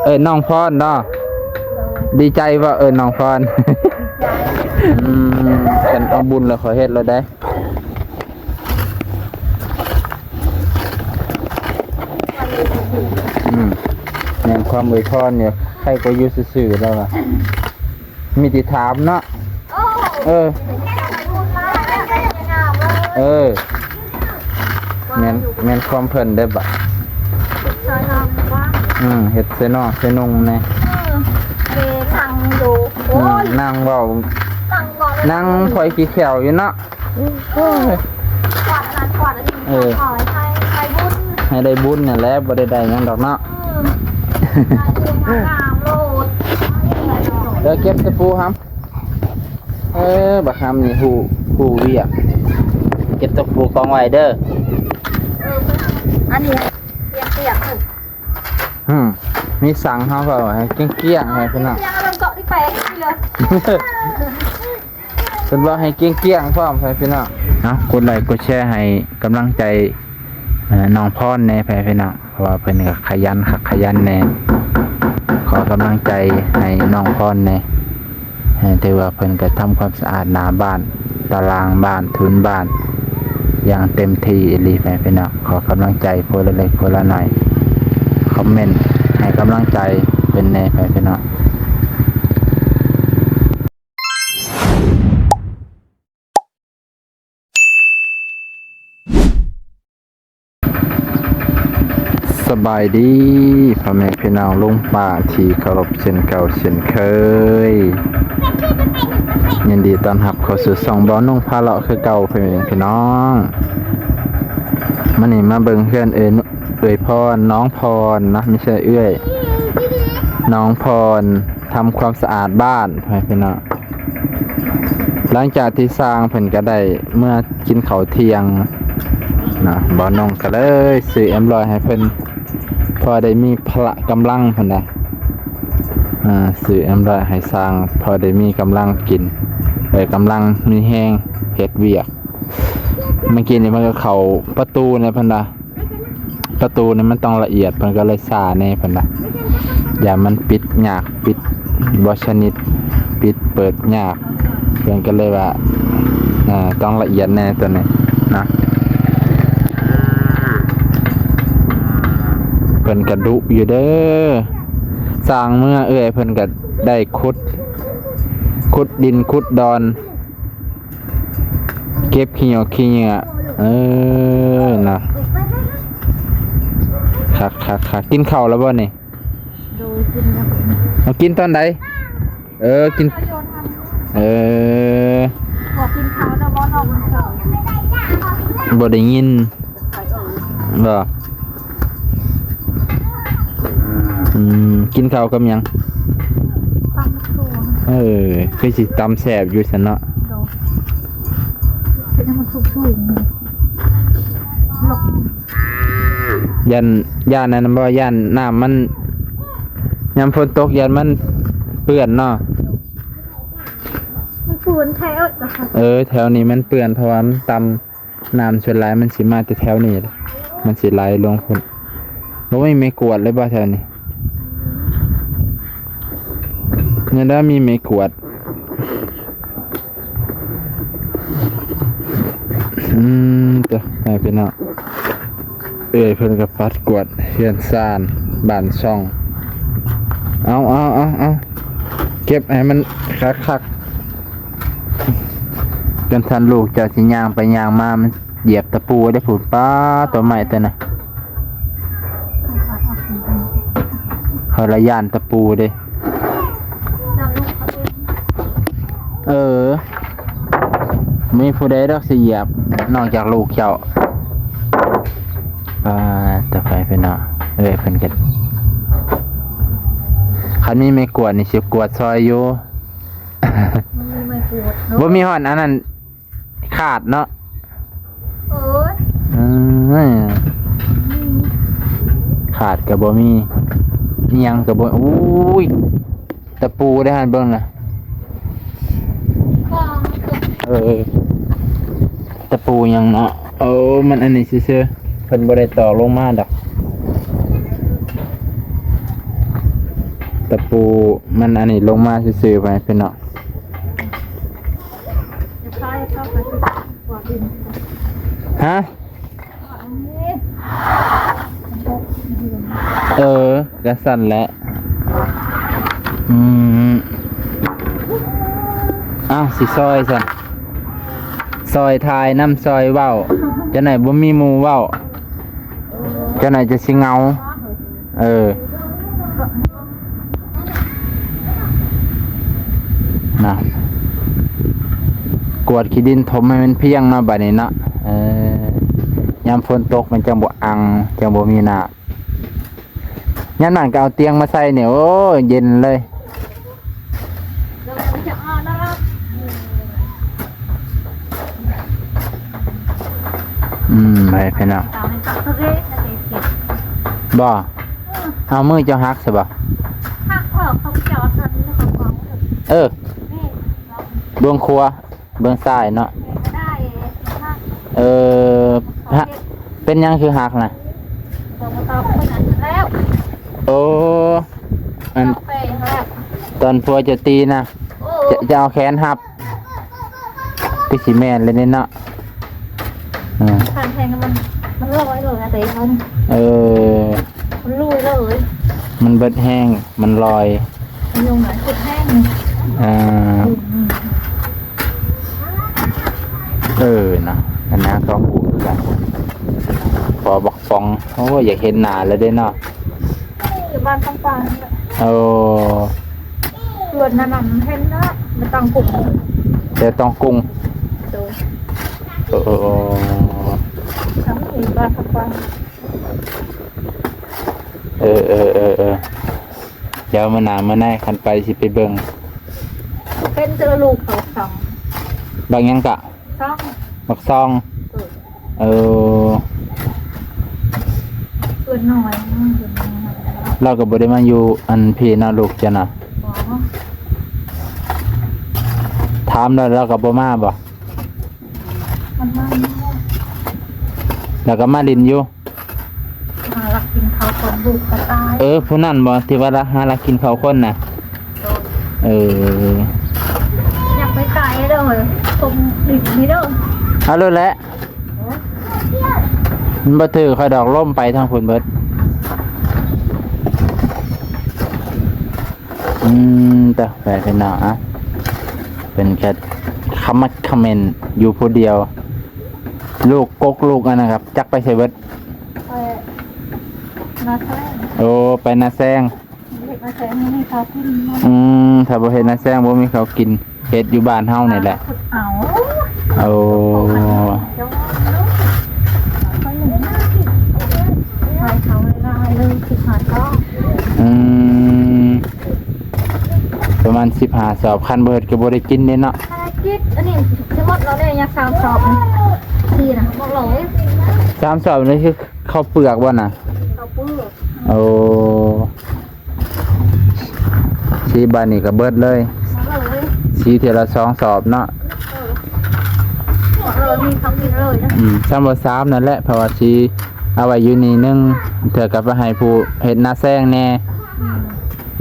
ເອີ້ນນ້ອງພອນເນາະ. ດີໃຈບໍ່ເອີ້ນນ້ອງພອນ? ດີໃຈ. ອືມ ຄັນເອົາບຸນແລ້ວຂ້ອຍເຮັດໂລດເດ້. ອືມ ແມ່ນຄວາມອວຍພອນນີ້ ໃຜກໍຢູ່ຊື່ໆ ແລ້ວວ່າ ມີແຕ່ຖາມເນາະ. ເອີ ເອີ ແມ່ນ ແມ່ນຄວາມເພິ່ນເດ້ບາດ. ອືມ ເຮັດໃສ່ນ້ອງໃສ່ນຸ່ງແດ່. ເອີ ເວທັງຢູ່. ໂອ້ຍ ອືມ ນັ່ງເວົ້າ ນັ່ງເວົ້າ ນັ່ງຂ້ອຍຂີ້ແຂ້ວຢູ່ເນາະ. ໂອ້ຍ ກວາດນັ້ນກວາດອັນນີ້. ເອີ ໃຫ້ ໃຫ້ບຸນ ໃຫ້ໄດ້ບຸນນັ້ນແຫຼະ ບໍ່ໄດ້ໄດ້ຫຍັງດອກເນາະ. ອືມ ໃຫ້ບຸນງາມໂລດ. ເດີ ເກັບຕະປູຫຳ. ເອີ ບັກຫຳນີ້ຮູ້ ຮູ້ວຽກ. ເກັບຕະປູກອງໄວ້ເດີ. ເອີ ອັນນີ້ປຽກໆ. ອືມ ມີສັງເຮົາເວົ້າໃຫ້ກ້ຽງໆ ໃຫ້ພີ່ນ້ອງ. ເອົາເກາະທີ່ແປງນີ້ເລີຍ. ເພິ່ນເວົ້າໃຫ້ກ້ຽງໆ ພ້ອມໃຫ້ພີ່ນ້ອງ. ເອົາ ກົດໄລກົດແຊໃຫ້ກຳລັງໃຈ ເອີ ນ້ອງພອນແດ່ ໃຫ້ພີ່ນ້ອງ ເພາະວ່າເພິ່ນກໍຂະຫຍັນຄັກຂະຫຍັນແດ່. ຂໍກຳລັງໃຈໃຫ້ນ້ອງພອນແດ່. ເອີ ຖືວ່າເພິ່ນກໍທຳຄວາມສະອາດໜ້າບ້ານ ຕາລ່າງບ້ານ ທຸນບ້ານຢ່າງເຕັມທີ່ອີ່ຫຼີ ໃຫ້ພີ່ນ້ອງ. ຂໍກຳລັງໃຈຜູ້ລະເລັກຜູ້ລະນ້ອຍ ຄອມເມັນໃຫ້ກຳລັງໃຈເພິ່ນແດ່ ໃຫ້ພີ່ນ້ອງ. ສະບາຍດີພໍ່ແມ່ພີ່ນ້ອງລຸງປ້າທີ່ເຄົາລົບເຊັ່ນເກົ່າເຊັ່ນເຄີຍ. ຍິນດີຕ້ອນຮັບເຂົ້າສູ່ຊ່ອງບ່າວນຸ່ງພາເລາະຄືເກົ່າ ພໍ່ແມ່ພີ່ນ້ອງ. ມື້ນີ້ມາເບິ່ງເຮືອນເອື້ອຍ ເອື້ອຍພອນ ນ້ອງພອນເນາະ ມີແຕ່ເອື້ອຍ ນ້ອງພອນ ທຳຄວາມສະອາດບ້ານ ພໍ່ແມ່ພີ່ນ້ອງ. ຫຼັງຈາກທີ່ຊ່າງເພິ່ນກໍໄດ້ເມືອກິນເຂົ້າທ່ຽງນະ ບ່າວນຸ່ງກໍເລີຍຊື້ເອັມຮ້ອຍໃຫ້ເພິ່ນ ພໍໄດ້ມີພະລະກຳລັງເພິ່ນນະ. ອາ ຊື້ເອັມຮ້ອຍໃຫ້ຊ່າງ ພໍໄດ້ມີກຳລັງກິນ ເອີ ກຳລັງມີແຮງເຮັດວຽກ. ເມື່ອກີ້ນີ້ເພິ່ນກໍເຂົ້າປະຕູແດ່ເພິ່ນວ່າ ປະຕູນີ້ມັນຕ້ອງລະອຽດ ເພິ່ນກໍເລີຍຊ້າແດ່ເພິ່ນວ່າ ຢ້ານມັນປິດຍາກ ປິດບໍ່ສະໜິດ ປິດເປີດຍາກ ເພິ່ນກໍເລີຍວ່າ ເອີ ຕ້ອງລະອຽດແດ່ຕົວນີ້ນະ. ເພິ່ນກໍດຸຢູ່ເດີ ຊ່າງເມື່ອເອື້ອຍເພິ່ນກໍໄດ້ຂຸດ ຂຸດດິນຂຸດດອນ ເກັບຂີ້ຫຍ້ອກຂີ້ເຫຍື້ອ ເອີ ນະ ຄັກໆໆ. ກິນເຂົ້າແລ້ວບໍ່ນີ້? ໂດຍ ກິນແລ້ວ. ເອົາ ກິນຕອນໃດ? ເອີ ກິນ ເອີ ບໍ່ກິນເຂົ້າແລ້ວບໍ່? ບໍ່ໄດ້ຍິນ. ບໍ່ ອືມ ກິນເຂົ້າກັບຫຍັງ? ຕຳໝາກຫຸ່ງ. ເອີ ຄືຊິຕຳແຊບຢູ່ຊັ້ນເນາະ. ໂດຍ ເປັນຫຍັງມັນສຸກສູງ ຢ້ານ ຢ້ານອັນນັ້ນບໍ່? ຢ້ານນ້ຳມັນ ຍາມຝົນຕົກຢ້ານມັນເປື້ອນເນາະ. ມັນເປື້ອນແທ້. ເອີ ແຖວນີ້ມັນເປື້ອນ ເພາະວ່າມັນຕ່ຳ ນ້ຳສ່ວນຫຼາຍມັນຊິມາແຕ່ແຖວນີ້ ມັນຊິໄຫຼລົງພຸ້ນ. ບໍ່ມີໄມ້ກວາດເລີຍບໍ່ແຖວນີ້? ຍັງໄດ້ມີໄມ້ກວາດ. ອືມ ເດີ ໃຫ້ພີ່ນ້ອງ ເອື້ອຍເພິ່ນກໍປັດກວາດເຮືອນຊານບ້ານຊ່ອງ. ເອົາ ເອົາ ເອົາ ເອົາ ເກັບໃຫ້ມັນຄັກໆ. ຈົນທັນລູກເຈົ້າຊິຍ່າງໄປຍ່າງມາ ມັນຢຽບຕະປູໄດ້ພຸ້ນ. ປ້າ ໂຕໄມ້ຕົວນັ້ນ ຂ້ອຍລະຢ້ານຕະປູເດ້. ເອີ ມີຜູ້ໃດດອກຊິຢຽບ ນອກຈາກລູກເຈົ້າ. ອ່າ ຕໍ່ໄປພີ່ນ້ອງ ເອີຍ ເພິ່ນກໍ ຄັນມີໄມ້ກວາດນີ້ຊິກວາດຊ່ອຍຢູ່. ມັນມີໄມ້ກວາດເນາະ ບໍ່ມີຮອດອັນນັ້ນ ຂາດເນາະ. ໂອ້ຍ ເອີ ຂາດກໍບໍ່ມີ ອີ່ຫຍັງກໍບໍ່ ໂອ້ຍ ຕະປູເດ້ຫັ້ນ ເບິ່ງນະ. ເອີ ຕະປູຫຍັງເນາະ. ໂອ້ ມັນອັນນີ້ຊື່ໆ ເພິ່ນບໍ່ໄດ້ຕອກລົງມາດອກ. ະປູມັນອັນນີ້ລົງມາຊື່ໆ ໄປພີ່ນ້ອງ. ຮະ? ເອີ ກະຊັ້ນແຫຼະ. ອືມ ອ້າວ ຊິຊ່ອຍຊັ້ນ ຊ່ອຍຖ່າຍນຳ ຊ່ອຍເວົ້າ ຈັ່ງໃດບໍ່ມີໝູ່ເວົ້າ ຈັ່ງໃດຈະຊິເຫງົາ. ເອີ ນະ ກວດຂີ້ດິນຖົມໃຫ້ມັນພຽງເນາະ ບາດນີ້ເນາະ. ເອີ ຍາມຝົນຕົກມັນຈັ່ງບໍ່ອັ່ງ ຈັ່ງບໍ່ມີນ້ຳ. ຍາມນັ້ນກໍເອົາຕຽງມາໃສ່ນີ້ ໂອ້ຍ ເຢັນເລີຍ. ອືມ ໄປພີ່ນ້ອງ ບໍ່ ເອົາ ມືເຈົ້າຫັກຊະບໍ່? ເອີ ເບື້ອງຂວາ ເບື້ອງຊ້າຍເນາະ. ເອີ ເປັນຫຍັງຄືຫັກນະ? ໂອ້ ອັນ ຕອນຜົວເຈົ້າຕີນະ ຈະ ຈະເອົາແຂນຮັບ ຄືຊິແມ່ນເລີຍເນາະ. ເອີ ເອີ ມັນເບິດແຮງ ມັນລອຍ. ຍຸງນະ ເຈັບແຮງ. ເອີ ເອີນະ ອັນນັ້ນກໍຮູ້ຄືກັນ ພໍບັກຟອງ. ໂອ້ຍ ຢາກເຫັນໜ້າແລ້ວເດ້ເນາະ ຢູ່ບ້ານຕ່າງໆ. ໂອ້ ເພື່ອນນັ້ນເຫັນເນາະ ບໍ່ຕ້ອງກຸ້ງ ແຕ່ຕ້ອງກຸ້ງ. ໂດຍ ເອີ ເອີ ເອີ ຢູ່ບ້ານຕ່າງໆ. ເອີ ເອີ ເອີ ເອີ ດຽວມື້ໜ້າມື້ໃນຄັນໄປຊິໄປເບິ່ງ. ເປັນແຕ່ລູກເຂົາສອງ ບັກຫຍັງກະ? ສອງ ບັກຊອງ. ເອີ ເອີ ເພິ່ນນ້ອຍ ເພິ່ນນ້ອຍ ລາວກໍບໍ່ໄດ້ມາຢູ່ອັນພີ້ເນາະ ລູກເຈົ້ານະ. ບໍ່ ຖາມແລ້ວ ລາວກໍບໍ່ມາບໍ່? ມັນມາຢູ່ ແລ້ວກໍມາຫຼິ້ນຢູ່. ຫາລັກກິນເຂົ້າຄົນ ລູກກໍຕາຍ. ເອີ ຜູ້ນັ້ນບໍ່ ທີ່ວ່າລັກ ຫາລັກກິນເຂົ້າຄົນນະ? ໂດຍ ເອີ ຢາກໄປໄກເດີ ຄົງດິນນີ້ເດີ. ເອົາໂລດແຫຼະ ໂອ້ຍ ມັນບໍ່ຖືກຂ້ອຍດອກ ລົມໄປທາງພຸ້ນເບິດ. ອືມ ຕະ ໄປພີ່ນ້ອງ ອະ ເປັນແຄ່ຂະມັດຂະເໝັນຢູ່ຜູ້ດຽວ. ລູກກົກລູກອັນນັ້ນຄັບ ຈັກໄປໃສເບິດ? ໄປນາແຊງ. ໂອ້ ໄປນາແຊງ. ເຮັດນາແຊງບໍ່ມີເຂົ້າກິນ. ອືມ ຖ້າບໍ່ເຮັດນາແຊງບໍ່ມີເຂົ້າກິນ. ເຮັດຢູ່ບ້ານເຮົານີ້ແຫຼະ. ເອົາ ໂອ້ ອືມ ປະມານສິບຫ້າສອບ ຄັນບໍ່ເຮັດກໍບໍ່ໄດ້ກິນເດ້ເນາະ. ກິນ ອັນນີ້ຊິໝົດແລ້ວເດ້ ຍັງສາມສອບນີ້ ສີ່ນະ ໝົດແລ້ວ. ສາມສອບນີ້ຄືເຂົ້າເປືອກບໍ່ນະ? ເຂົ້າເປືອກ. ໂອ້ ສີບາດນີ້ກໍເບິດເລີຍ ສີເທື່ອລະສອງສອບເນາະ. ເອີ ມີຄຳກິນເລີຍນະ. ອືມ ຊ້ຳວ່າສາມນັ້ນແຫຼະ ເພາະວ່າສີເອົາໄວ້ຢູ່ນີ້ໜຶ່ງ ເທື່ອກໍໄປໃຫ້ຜູ້ເຮັດນາແຊງແດ່. ອືມ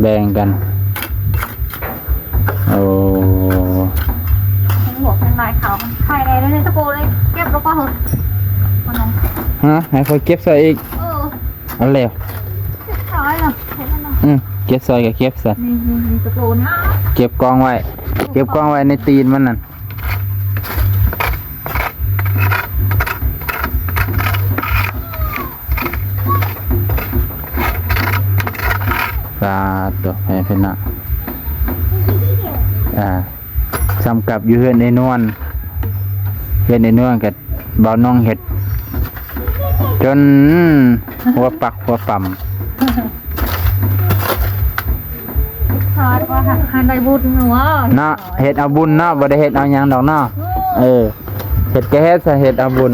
ແບ່ງກັນ. ໂອ້ ໝວກແຮງລາຍຂາວ ມັນໄຂ່ແດ່ເລີຍ ຕະໂກເລີຍ ເກັບລົງກ່ອນເຖາະ. ຮະ ໃຫ້ຂ້ອຍເກັບໃສ່ອີກ? ເອີ ເອົາແລ້ວ ເກັບຊອຍເນາະ ເກັບຊອຍກໍເກັບຊະ. ນີ້ ນີ້ ນີ້ ຕະໂກນ ເກັບກອງໄວ້ ເກັບກອງໄວ້ໃນຕີນມັນນັ້ນ. ສາທຸ ໃຫ້ເພິ່ນນະ ອ່າ ສ່ຳກັບຢູ່ເຮືອນໄອ້ນວນ ເຮືອນໄອ້ນວນກໍບ່າວນ້ອງເຮັດຈົນຫົວປັກຫົວປຳ. ຄາດວ່າຫາ ຫາໄດ້ບຸນເນາະ ເນາະ ເຮັດເອົາບຸນເນາະ ບໍ່ໄດ້ເຮັດເອົາຫຍັງດອກເນາະ. ເອີ ເອີ ເຮັດກໍເຮັດຊະ ເຮັດເອົາບຸນ.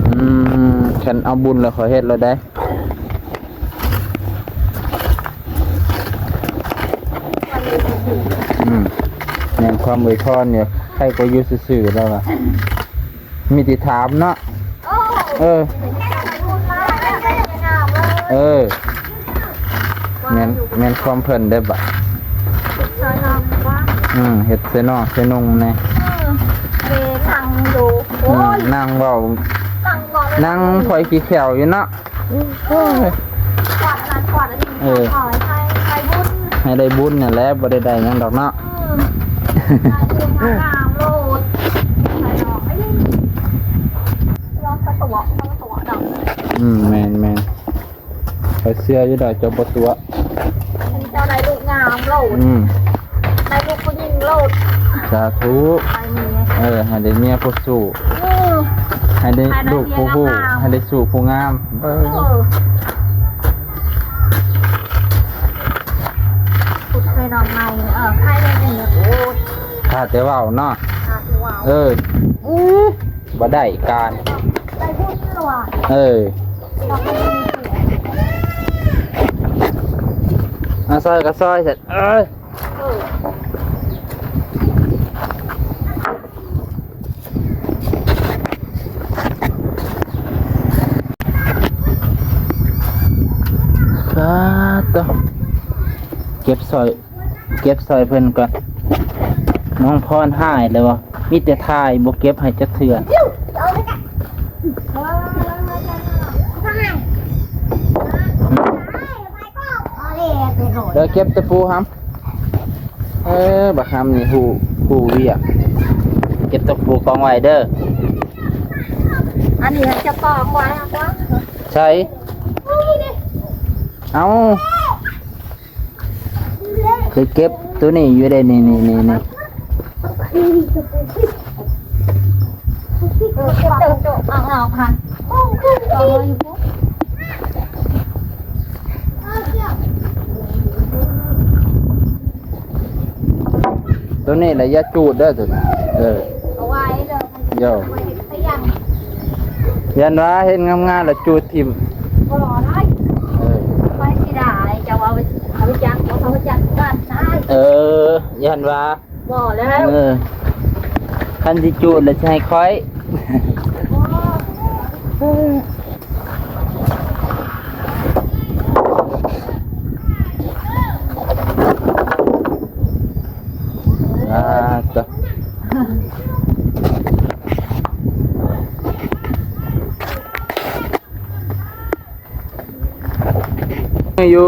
ອືມ ຄັນເອົາບຸນແລ້ວຂ້ອຍເຮັດໂລດໃດ. ອືມ ແມ່ນຄວາມອວຍພອນນີ້ ໃຜກໍຢູ່ຊື່ໆ ແລ້ວວ່າ ມີແຕ່ຖາມເນາະ. ເອີ ເອີ ແມ່ນຄວາມອວຍພອນ. ເອີ ແມ່ນ ແມ່ນຄວາມເພິ່ນເດ້ບາດ. ອືມ ເຮັດໃສ່ນອກໃສ່ນຸ່ງແດ່. ເອີ ເດ ນັ່ງຢູ່ ອືມ ໂອ້ຍ ນັ່ງເວົ້າ ນັ່ງເວົ້າ ນັ່ງພອຍຂີ້ແຂ້ວຢູ່ເນາະ. ເອີ ເອີ ໃຫ້ໄດ້ບຸນນັ້ນແຫຼະ ບໍ່ໄດ້ໄດ້ຫຍັງດອກເນາະ. ອືມ ງາມໂລດ ອືມ ແມ່ນໆ ຂ້ອຍເຊື່ອຢູ່ດອກ ເຈົ້າບໍ່ຕົວະ ເຈົ້າໄດ້ລູກງາມໂລດ. ອືມ ໄດ້ລູກຜູ້ຍິງໂລດ. ສາທຸ. ໄດ້ເມຍ ເອີ ໃຫ້ໄດ້ເມຍຜູ້ສູ້. ອືມ ໃຫ້ໄດ້ລູກຜູ້ຮູ້ ໃຫ້ໄດ້ສູ້ຜູ້ງາມ. ເອີ ເອີ ຂຸດໃສ່ໜໍ່ໄມ້ ເອີ ໃຫ້ໄດ້ເມຍ. ໂອ້ຍ ຖ້າແຕ່ເວົ້າເນາະ ຖ້າແຕ່ເວົ້າ. ເອີ ບໍ່ໄດ້ການ ໄດ້ບຸນລະຫວ່າ. ເອີ ມາຊ່ອຍກໍຊ່ອຍຊັ້ນ. ເອີ ປາດໂທ້ ເກັບຊ່ອຍ ເກັບຊ່ອຍເພິ່ນກ່ອນ. ນ້ອງພອນຫາຍແລ້ວບໍ່? ມີແຕ່ຖ່າຍ ບໍ່ເກັບໃຫ້ຈັກເທື່ອ. ເດີ ເກັບຕະປູຫຳ. ເອີ ບັກຫຳນີ້ຮູ້ ຮູ້ວຽກ. ເກັບຕະປູກອງໄວ້ເດີ. ອັນນີ້ຈະກອງໄວ້ ໃສ? ເອົາ ໄປເກັບໂຕນີ້ຢູ່ເດ້ ນີ້ໆໆໆ. ໂຕນີ້ລະຢ່າຈູດເດີ ໂຕນີ້ ເອີ ເອົາໄວ້ເດີ. ໂຢ ໄປຫຍັງ? ຢ້ານວ່າເຫັນງາມໆແລ້ວຈູດຖິ້ມ. ບໍ່ໄດ້ ເອີ ຂ້ອຍຊິໄດ້ ເຈົ້າເອົາໄປ ເອົາໄປຈັກ ເອົາໄປຈັກກັນໄດ້. ເອີ ຢ້ານວ່າ ບໍ່ແລ້ວ ເອີ ຄັນຊິຈູດແລ້ວຊິໃຫ້ຂ້ອຍ. ບໍ່. ອ່າ ຕະ ຢູ່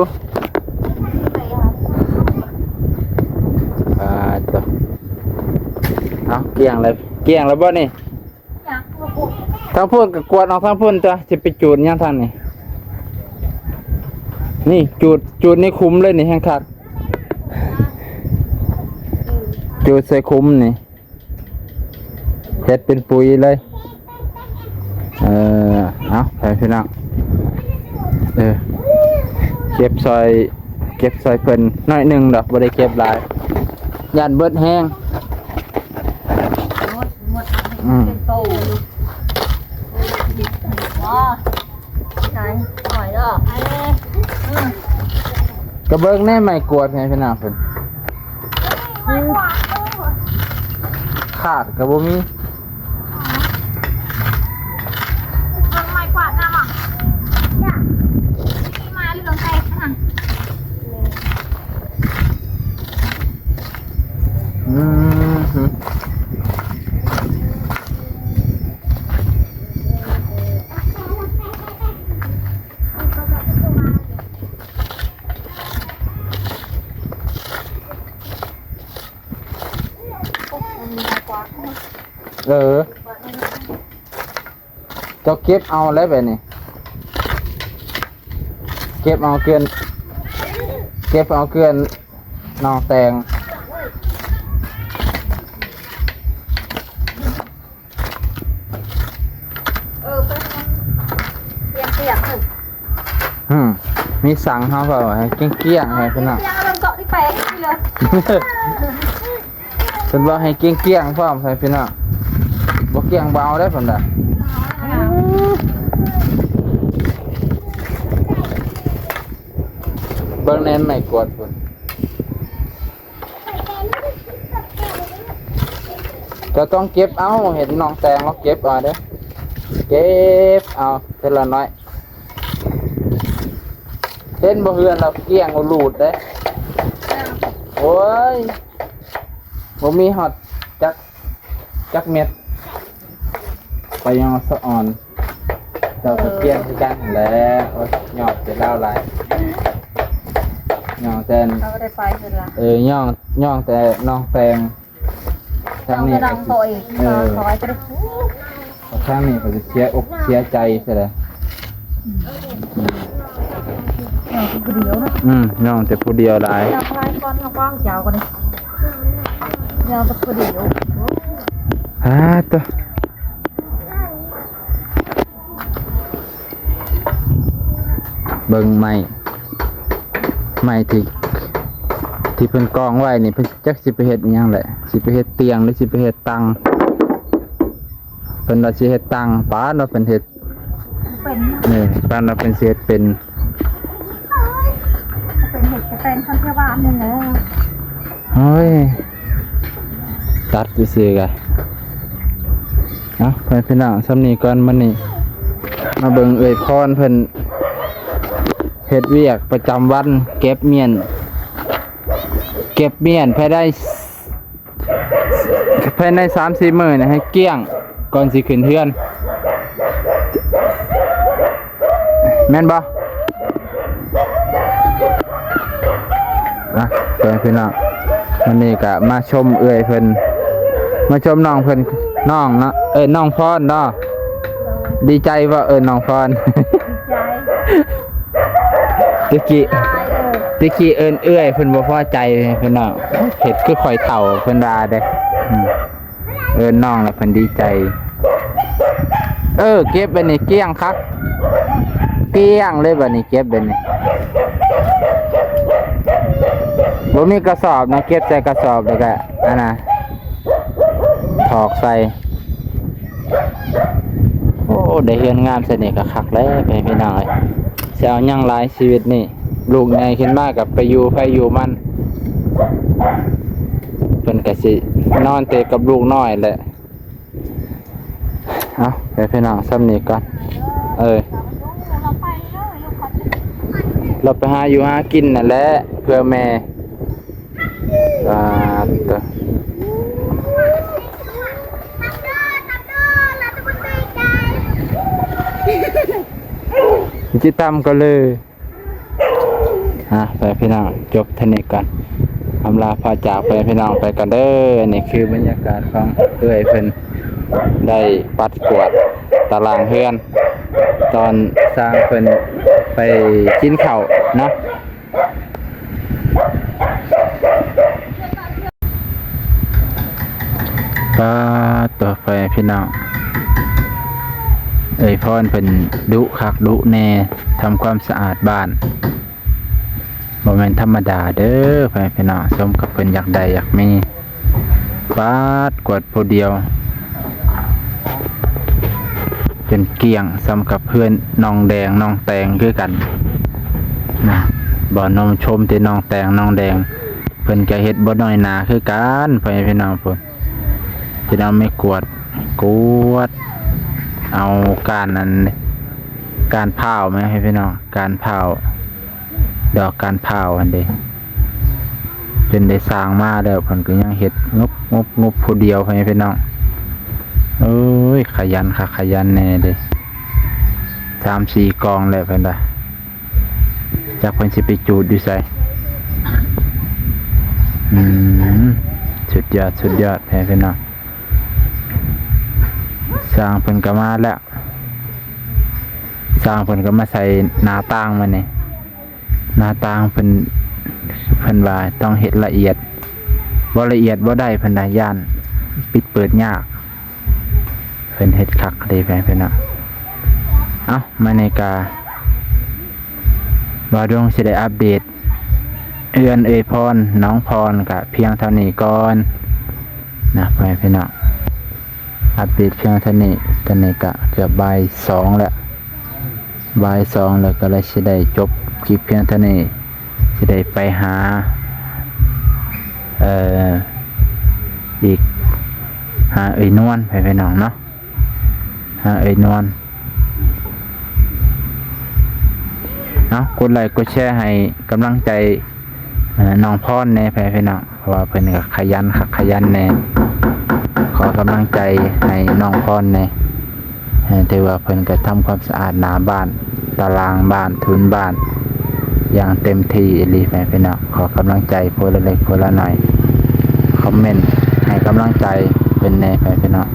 ອ່າ ຕະ ເອົາ ກ້ຽງແລ້ວ ກ້ຽງແລ້ວບໍ່ນີ້? ທາງພຸ້ນກໍກວດອອກທາງພຸ້ນຕົວະ ຊິໄປຈູດຫຍັງທາງນີ້? ນີ້ ຈູດ ຈູດໃນຂຸມເລີຍນີ້ ແຮງຄັກ ຈູດໃສ່ຂຸມນີ້ ເຮັດເປັນປຸຍເລີຍ. ເອີ ເອົາ ໄປພີ່ນ້ອງ ເອີ ເກັບຊ່ອຍ ເກັບຊ່ອຍເພິ່ນໜ້ອຍໜຶ່ງດອກ ບໍ່ໄດ້ເກັບຫຼາຍ ຢ້ານເບິດແຮງ. ໝົດ ໝົດ ອືມ ເປັນໂຕຢູ່ ອໍ ໃສ່ ຫອຍດອກ ເອີ ອືມ ກະເບິ່ງແດ່ໄມ້ກວາດໃຫ້ພີ່ນ້ອງເພິ່ນ ໄມ້ກວາດ ຂາດກະບໍ່ມີ ເບິ່ງໄມ້ກວາດນຳ ມາເລື່ອງແຕກຫັ້ນນະ. ອືມ ເອີ ເຈົ້າເກັບເອົາແລ້ວບາດນີ້ ເກັບເອົາເກືອນ ເກັບເອົາເກືອນນ້ອງແຕງ. ເອີ ເປັນຫຍັງ ປຽກໆ ເອີ ອືມ ມີສັງເຮົາເວົ້າໃຫ້ກ້ຽງໆ ໃຫ້ພີ່ນ້ອງ ກ້ຽງໆ ເອົາລົງເກາະທີ່ແປງນີ້ເລີຍ. ເພິ່ນວ່າໃຫ້ກ້ຽງໆ ພ້ອມໃຫ້ພີ່ນ້ອງ ບໍ່ກ້ຽງບໍ່ເອົາເດ້ເພິ່ນວ່າ. ເບິ່ງແໜ່ນໄມ້ກວາດພຸ້ນ ເຈົ້າຕ້ອງເກັບເອົາ ເຫັນນ້ອງແຕງລາວເກັບເອົາເດ້ ເກັບເອົາເທື່ອລະໜ້ອຍ. ເຫັນບໍ່ ເຮືອນລາວກ້ຽງໂອລູດເດ້. ໂອ້ຍ ບໍ່ມີຮອດຈັກ ຈັກເມັດ. ໄປຍ້ອງສະອອນ ເຈົ້າກະກ້ຽງຄືກັນແຫຼະ. ໂອ້ຍ ຍ້ອງແຕ່ລາວຫຼາຍ ຍ້ອງແຕ່ ເຮົາໄດ້ໄປເພິ່ນລະ ເອີ ຍ້ອງ ຍ້ອງແຕ່ນ້ອງແຕງ. ທາງນີ້ກໍຊິ ເອີ ທາງນີ້ກໍຊິເສຍອົກເສຍໃຈຊະແຫຼະ. ອືມ ຍ້ອງແຕ່ຜູ້ດຽວຫຼາຍ. ເບິ່ງໄມ້ ໄມ້ທີ່ ທີ່ເພິ່ນກອງໄວ້ນີ້ ເພິ່ນຈັກຊິໄປເຮັດອີ່ຫຍັງແຫຼະ ຊິໄປເຮັດຕຽງ ຫຼື ຊິໄປເຮັດຕັ່ງ. ເພິ່ນວ່າຊິເຮັດຕັ່ງ ປານວ່າເພິ່ນເຮັດເປັນ ເອີ ປານວ່າເພິ່ນຊິເຮັດເປັນ ເປັນເຮັດກະແຕນຄັນເທວານນີ້ແຫຼະ. ໂອ້ຍ ຕັດຊື່ໆກະ ເອົາ ໄປພີ່ນ້ອງ ສ່ຳນີ້ກ່ອນ. ມື້ນີ້ມາເບິ່ງເອື້ອຍພອນເພິ່ນເຮັດວຽກປະຈຳວັນ ເກັບມ້ຽນ ເກັບມ້ຽນພາຍໃນ ພາຍໃນສາມສີ່ມື້ນີ້ໃຫ້ກ້ຽງ ກ່ອນຊິຂຶ້ນເຮືອນ ແມ່ນບໍ່? ອ່ະ ເພື່ອນພີ່ນ້ອງ ມື້ນີ້ກະມາຊົມເອື້ອຍເພິ່ນ ມາຊົມນ້ອງເພິ່ນ ນ້ອງເນາະ ເອີ້ນນ້ອງພອນເນາະ. ດີໃຈບໍ່ເອີ້ນນ້ອງພອນ? ດີໃຈ. ຕະກີ້ ຕະກີ້ເອີ້ນເອື້ອຍ ເພິ່ນບໍ່ພໍໃຈພີ່ນ້ອງ ເຮັດຄືຂ້ອຍເຖົ້າເພິ່ນວ່າເດ້. ອືມ ເອີ້ນນ້ອງແລ້ວເພິ່ນດີໃຈ. ເອີ ເກັບບາດນີ້ກ້ຽງຄັກ ກ້ຽງເລີຍບາດນີ້ ເກັບບາດນີ້. ບໍ່ມີກະສອບນະ ເກັບໃສ່ກະສອບແລ້ວກະ ອັນນະ ຖອກໃສ່. ໂອ້ ໄດ້ເຮືອນງາມຊະນີ້ກະຄັກແລ້ວ ພີ່ນ້ອງເອີຍ. ຊິເອົາຫຍັງຫຼາຍຊີວິດນີ້ ລູກໃຫຍ່ຂຶ້ນມາກະໄປຢູ່ໃຜຢູ່ມັນ ເພິ່ນກະຊິນອນແຕ່ກັບລູກນ້ອຍແຫຼະ. ເອົາ ໄປພີ່ນ້ອງ ສ່ຳນີ້ກ່ອນ. ເອີ ລາວໄປຫາຢູ່ຫາກິນນັ້ນແຫຼະ ເພື່ອແມ່. ປາດໂທ້ ຈິຕຳກໍເລີຍ. ອ່ະ ໄປພີ່ນ້ອງ ຈົບເທົ່ານີ້ກ່ອນ ອຳລາພາຈາກໄປພີ່ນ້ອງໄປກ່ອນເດີ. ອັນນີ້ຄືບັນຍາກາດຂອງເອື້ອຍເພິ່ນ ໄດ້ປັດກວາດຕາລາງເຮືອນ ຕອນຊ່າງເພິ່ນໄປກິນເຂົ້າເນາະ. ປາດໂທ້ ພໍ່ແມ່ພີ່ນ້ອງ ເອື້ອຍພອນເພິ່ນດຸຄັກດຸແນ່ ທຳຄວາມສະອາດບ້ານ ບໍ່ແມ່ນທຳມະດາເດີ ພໍ່ແມ່ພີ່ນ້ອງ. ສົມກັບເພິ່ນຢາກໄດ້ຢາກມີ ປາດ ກວາດຜູ້ດຽວ ຈົນກ້ຽງ ສ່ຳກັບເຮືອນນ້ອງແດງນ້ອງແຕງຄືກັນນະ. ບໍ່ນອມຊົມແຕ່ນ້ອງແຕງນ້ອງແດງ ເພິ່ນກະເຮັດບໍ່ນ້ອຍໜາຄືກັນ ພໍ່ແມ່ພີ່ນ້ອງພຸ້ນ. ຈະເອົາໄມ້ກວາດ ກວາດເອົາກ້ານອັນ ກ້ານພ້າວແມ່ນ ພີ່ນ້ອງ ກ້ານພ້າວ ດອກກ້ານພ້າວຫັ້ນເດ ຈົນໄດ້ສ້າງມາແລ້ວ ເພິ່ນກໍຍັງເຮັດງົບໆໆ ຜູ້ດຽວ ພໍ່ແມ່ພີ່ນ້ອງ. ໂອ້ຍ ຂະຫຍັນຄັກຂະຫຍັນແນ່ເດ ສາມສີ່ກອງແລ້ວເພິ່ນວ່າ ຈັກເພິ່ນຊິໄປຈູດຢູ່ໃສ. ອືມ ສຸດຍອດ ສຸດຍອດ ພໍ່ແມ່ພີ່ນ້ອງ. ຊ່າງເພິ່ນກໍມາແລ້ວ ຊ່າງເພິ່ນກໍມາໃສ່ໜ້າຕ່າງມື້ນີ້. ໜ້າຕ່າງເພິ່ນ ເພິ່ນວ່າຕ້ອງເຮັດລະອຽດ ບໍ່ລະອຽດບໍ່ໄດ້ ເພິ່ນວ່າຢ້ານປິດເປີດຍາກ. ເພິ່ນເຮັດຄັກເດ້ ພີ່ນ້ອງ. ເອົ້າ ມື້ນີ້ກະບ່າວດົງຊິໄດ້ອັບເດດເຮືອນເອື້ອຍພອນ ນ້ອງພອນ ກະພຽງເທົ່ານີ້ກ່ອນນະ ພໍ່ແມ່ພີ່ນ້ອງ. ອັບເດດພຽງເທົ່ານີ້ ຕອນນີ້ກະເກືອບບ່າຍສອງແລ້ວ ບ່າຍສອງແລ້ວ ກະເລີຍຊິໄດ້ຈົບຄລິບພຽງເທົ່ານີ້ ຊິໄດ້ໄປຫາ ເອີ ອີກ ຫາເອື້ອຍນວນ ພີ່ນ້ອງເນາະ ຫາເອື້ອຍນວນ. ເອົາ ເອົາ ກົດໄລກົດແຊໃຫ້ກຳລັງໃຈ ເອີ ນ້ອງພອນແດ່ ພໍ່ແມ່ພີ່ນ້ອງ ເພາະວ່າເພິ່ນກໍຂະຫຍັນຄັກຂະຫຍັນແດ່. ຂໍກຳລັງໃຈໃຫ້ນ້ອງພອນແດ່. ເອີ ຖືວ່າເພິ່ນກໍທຳຄວາມສະອາດໜ້າບ້ານ, ຕາລ່າງບ້ານ, ພື້ນບ້ານ ຢ່າງເຕັມທີ່ອີ່ຫຼີ ພໍ່ແມ່ພີ່ນ້ອງ. ຂໍກຳລັງໃຈຜູ້ລະເລັກຜູ້ລະນ້ອຍ, ຄອມເມັນໃຫ້ກຳລັງໃຈເພິ່ນແດ່ ພໍ່ແມ່ພີ່ນ້ອງ.